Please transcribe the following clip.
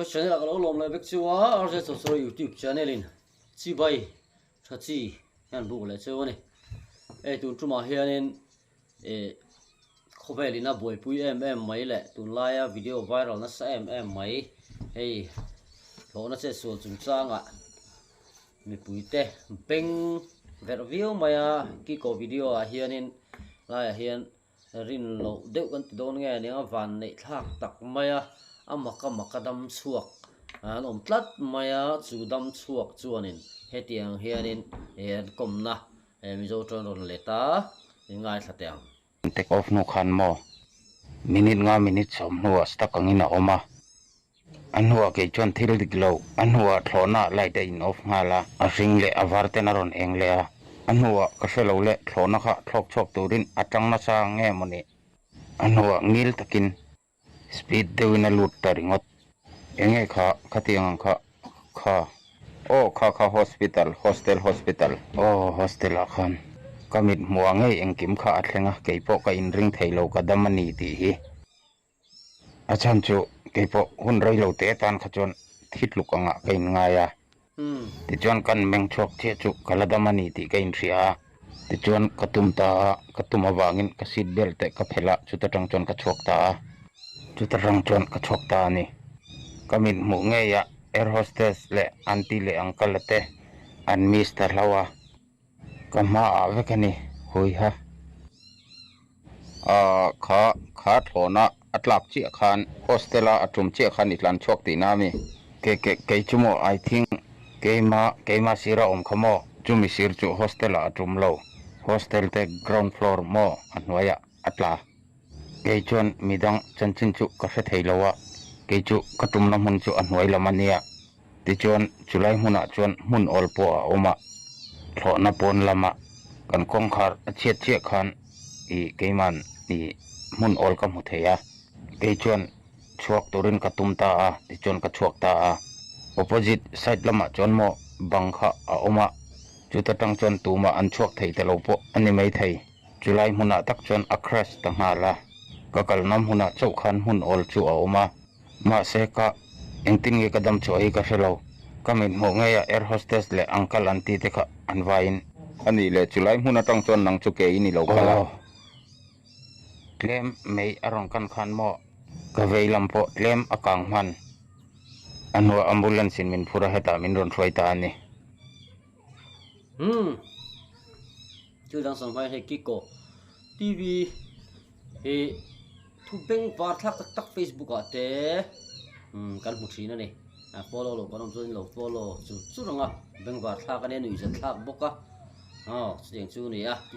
Ka channel ah ka lo lawm leh vek chu a, RJ Chawchawr YouTube channel in chibai tha chi hian buk leh cheu a ni. Hei tun tumah hianin ih khawvel in a buaipui em em mai leh tunlaia video viral nasa em em mai hei thlawhna chetsual chungchangah Mipuite beng verh viau mai a, kiko video ah hianin laiah hian rin loh deuh kan ti dawn nge nia van neih thlak tak mai a, a mak a mak a dam chhuak an awm tlat mai a, chu dam chhuak chuanin hetiang hianin he an kawmna Mizo chuan rawn let a, i ngaithla teh ang. Take off hnu khan maw minute nga minute sawm hnuah stuck angin a awm a, a hnuah kei chuan thil dik lo, a hnuah thlawhna ah light a in off nghal a, a hring leh a var ten a rawn eng leh a, a hnuah ka hre lo leh thlawhna kha thlawk chhuak turin a tang nasa nge maw ni, a hnuah ngil takin Speed deuhin a lut ta ringawt. Enge kha khatiang ang kha kha aw kha kha hospital hostel hospital aw hostel ah khan ka mit hmuh ah ngei engkim kha a thleng a keipawh ka inring thei lo ka dam a ni tih hi a chhan chu keipawh hun rei lo te atan kha chuan thi tluk angah ka inngai a. Tichuan kan meng chhuak chiah chu ka la dam a ni tih ka inhria a, tichuan ka tum ta a, ka tum avangin ka seat belt te ka phelh a, chuta tang chuan ka chhuak ta a, chuta tang chuan ka chhuak ta a ni. Ka mit hmuh ngei a air hostess leh aunty leh uncle te an miss ta hlauh a, ka hma ah vek a ni hui ha. Ahh kha kha thlawna a tlak chiah khan hostel a a tum chiah khan i tlan chhuak tihna a mi? Ke ke kei chu maw I think keima keima sir a awm kha maw chumi sir chu hostel ah a tum lo hostel te ground floor maw a hnuaiah a tla. Kei chuan midang chanchin chu ka hre thei lo a kei chu ka tumna hmun chu a hnuai lam a nia Tichuan, chulai hmunah chuan hmun awl pawh a awm a, thlawhna pawn lama kan kawngkhar a chhiat chiah khan ih keiman ih hmun awl ka hmu thei a, kei chuan chhuak turin ka tum ta a, tichuan ka chhuak ta a. Opposite side lamah chuan maw bang kha a awm a, chuta tang chuan tumah an chhuak thei ta lo pawh a ni maithei. Chulai hmunah tak chuan a crash ta nghal a, ka kalna hmunah chauh khan hmun awl chu a awm a. Mahse ka engtin nge ka dam chhuah hi ka hre lo. Ka mit hmuh ngei a air hostess leh uncle an tih te kha an vaiin. A nih leh chulai hmun atang chuan nang chu ke i ni lo kal a. Aw. Tlem mei a rawn kan khan maw? Ka vei lam pawh tlem a kang hman. A hnuah ambulance in min phur a hetah min rawn hruai ta a ni. Umm. Thil dang sang hmai hei Kiko TV hi thu beng var thlak tak tak Facebook ah te umm kan hmu thin a ni a follow loh kan awm chuan in lo follow chur chur ang a beng var thlak a nia nuihzat thlak bawk a aw chutiang chu a ni a.